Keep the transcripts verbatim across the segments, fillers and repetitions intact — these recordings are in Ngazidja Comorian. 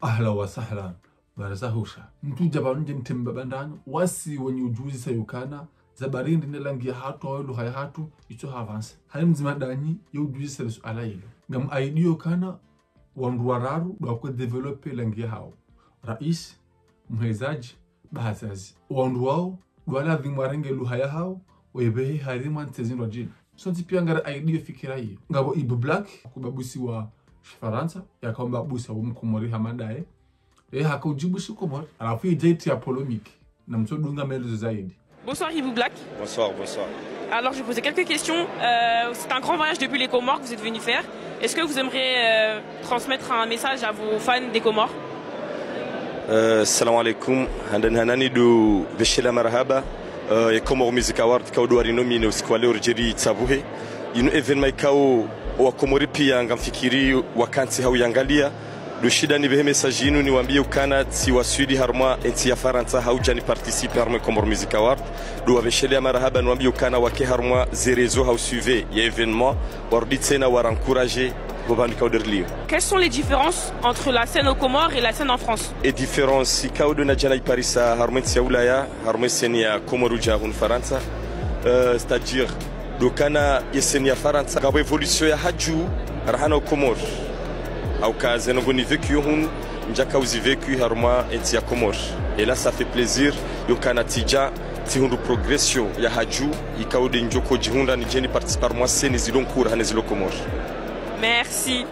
Ahla wa sahlan. Baraza husha. Mdru dja pvanu ndje mtemba bandani, wasi wenyi udjuzi sa yukana, za barindi ne langi yahatru, awu lugha yahatru, itso ha avancer. Hayi mdzima danyi, ye udjuzi sa le suala ilo. Ngam aidiyo kana, wandru wararu, ndo wakwe développer langi yahawo. Raisi, mhezadji, bahazazi. Wandru wawo, ndo walazimu warenge lugha yahawo, wayipvehe harimwa ntsi zindru djina. Sontsi piya ngari aidiyo fikira iyo. Ngapvo Ibu Black, kubabusiwa Shifarantsa, yakaomba busa wo Mkomori hama ndaye. Eh, haka udjibu Shikomori. Halafu idja itriya polémique. Na mtsodunga maelezo zaidi. Bonsoir Ibu Black. Bonsoir, bonsoir. Alors, je vais poser quelques questions. Euh, c'est un grand voyage depuis les Comores que vous êtes venu faire. Est-ce que vous aimeriez, euh, transmettre un message à vos fans des Comores ? Euh, salam alaikum. Handani hanani ndo pveshela marahaba. Euh, ye Comores Music Award ikao ndo wari nominé usiku wa leo ridjeri tsabuhe. Inu événement ikao wa Komori piya ngamfikiri wakantsi hau yangaliya. Ndo shida nipvehe message inu niwambiye ukana tsiwaswili harumwa entsi ya Farantsa hau djani participer harumwa Comores Music Award. Ndo wapveshelea marahaba niwambiye ukana wake harumwa ze réseaux hau suivre ye événement. Warudi tsena wari encourager pvo pvanu ikao ndo riliyo. Quelles sont les différences entre la scène aux Comores et la scène en France ? E différence ikao ndo nadja naiparisa harumwa entsi ya Ulaya, harumwa scène ya Comores udja hunu Farantsa. Euh, c'est-à-dire, ndo ukana ye scène ya Farantsa, ngapvo évolution ya hadju, rahana o Comores. Hauka ze ndrongoo ni vécu yo hunu, ndjaka uzi vécu harumwa entsi ya Comores. Et là, ça fait plaisir, yo ukana tsidja, tsihundru progression ya hadju, ikao ndo ndjoko djihundra nidje ni participer harumwa scène zilo nkuu, rahana zilo Comores. Merci.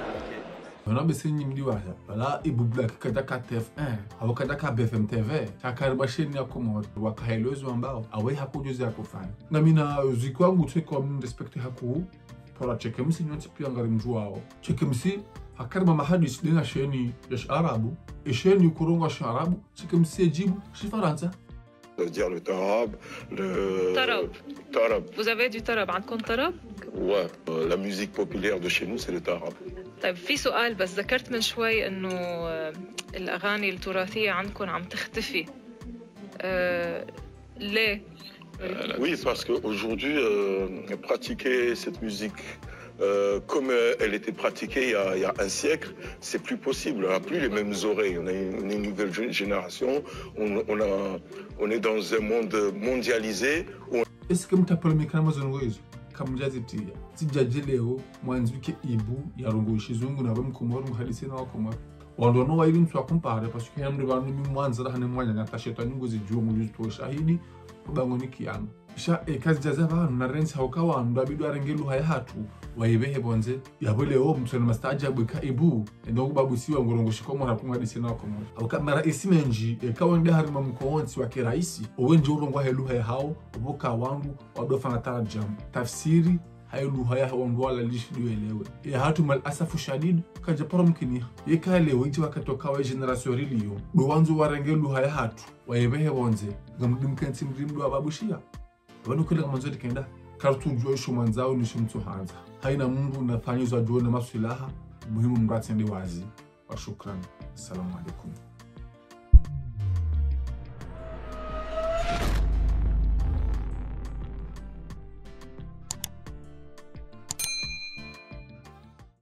Mana bese nyi mdiwaza, pvala Ibu Black kadjaka T F un, hau kadjaka B F M T V, kakari ba chaîne ya Comores, waka helezo ambao, awe hako udjuzi yakofanya. Na mina ziki wangu tseka mrespecte haku, pvala Cheikh M C nyontsi piya ngari mdjuwao. Cheikh M C, hakari ma mahadisi ndena chaîne ya Shiarabu, e chaîne ikurongoa Shiarabu, Cheikh M C edjibu, Shifarantsa. Ça veut dire le tarab, le... Tarab. Tarab. Vous avez du tarab, عندكم tarab ? Ouais, euh, la musique populaire de chez nous, c'est le tarab. طيب، في سؤال بس، ذكرت من شوي إنه، آه، الأغاني التراثية عندكم عم تختفي. آه، ليه؟ Euh, oui, parce qu'aujourd'hui, euh, pratiquer cette musique, euh, comme, euh, elle était pratiquée il y a, il y a un siècle, c'est plus possible. On n'a plus les mêmes oreilles. On a une, on est une nouvelle gé-, génération. On, on a, on est dans un monde mondialisé où on... Est-ce que mtapolémique na mazongo izo? Kamdjazitiya. Tsidjadji leo, mwandzike Ibu, yarongowe shizungu na pvo Mkomori, muhadisi na Wakomori. Wandru wanu wayili mtsu wa compare, parce que yamri pvanu mi mwandza rahana mwananya, ta shetwani nguzidjuwa, nguzitso shahidi, pvo bangoni kiyama. Sha, e, kazidjaza pvanu, narentsi hauka wandru, abidi warenge lugha yahatru, wayipvehe pvondze. Yapvo leo, mtsona mastaajabu eka Ibu, endo kubabusiwa ngorongoa Shikomori hapvo muhadisi na Wakomori. Hauka maraisi mendji, eka wende harimwa mkontsi wa kiraisi, owendji urongoa he lugha yahawo, opvoka wandru, wadofanya tarjama. Tafsiri, hayi lugha ya wandru wala lishi ndo yelewe. Yahatru mal asafu shadid, kadja paro mkiniha. Yeka leo, idji wakati wakawa génération riliyo. Ndo wandzo warenge lugha yahatru, wayipvehe pvondze. Ngamdimkentsi mdri mdru wababushiya. Pvanu kile kamwandzo ndikenda. Karitsudjuwa isho mwandzao ni isho mtsuhandza. Hayina mdru nafanye zo adjuwa na maswilaha, muhimu mdru atsende wazi. Wa shukran. Assalamu alaikum.